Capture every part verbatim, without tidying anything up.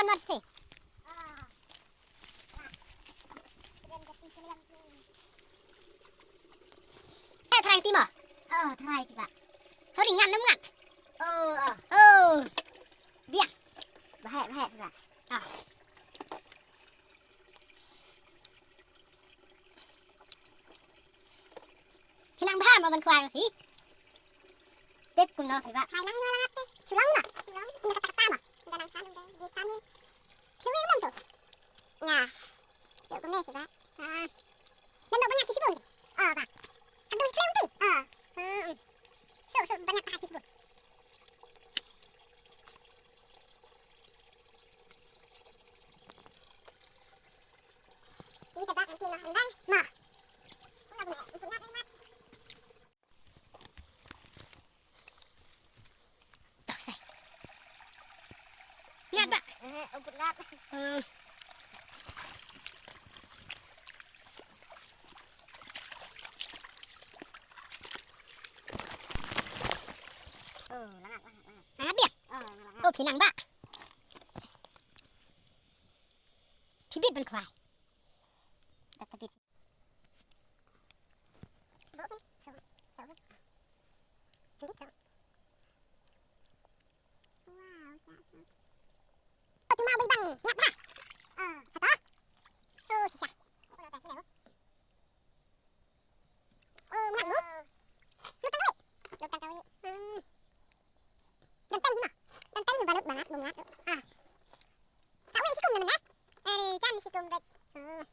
Kan mar se. Eh, tharai ti mo. Oh, tharai ti ba. Hori ngan nem ngan. Oh, oh. Oh. Biang. Bahaya, bahaya ti ba. Ah. Phi nang bha mo ban khwai hi. Tip kumno phi ba. Hai nang ïa la ngat te. Shu long ïa ma. Shu long. Ïa ka ta ka ta ma. Ïa nang kan ïa kan. Shu ïa nang to. Ïa. Shu kumne phi ba. Ah. Nang ba ïa shi shi bun. Ah ba. Ka dum slim ti. Ah. Hmm. Shu shu ba ïa ka shi shi bun. Ngat ba? Eh, ngat. Oh, la ngat, la ngat, la ngat. La ngat biang? Oh, la ngat. Oh, phi nang ba? Phi bit ban khwai. Oh, tu ma bang, ngat ha. Ah. Kata. Oh, shisha. Oh, ngat lu. Lu tang kawei. Lu tang kawei. Hmm. Dang tang ni ma. Dang tang ni balut bangat, bangat. Ah. Kawei sikum na mana? Ari, jan sikum bet. Hmm.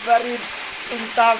Barit, untap.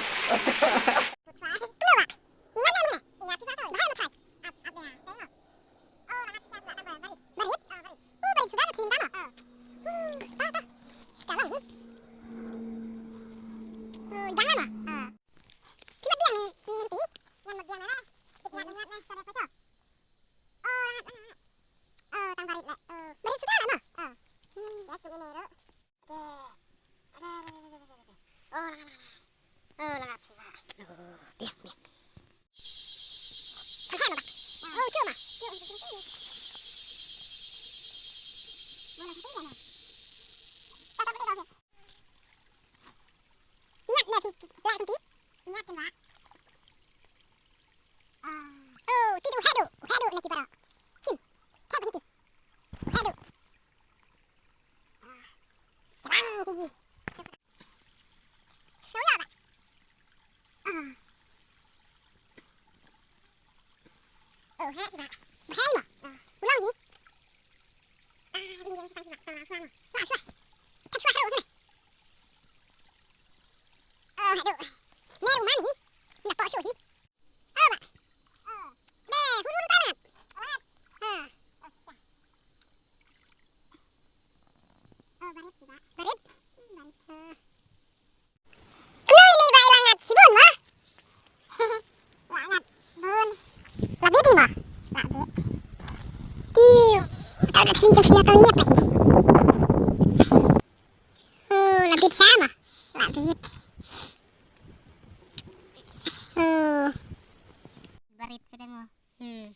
Kloi nei bai la ngat shibun ma. La ngat bun. La bit ma. La bit. Tiu. Tau da thin jong sia tau ni pek. Oh, la bit sama. La bit. Oh. Barit kata mo. Hmm.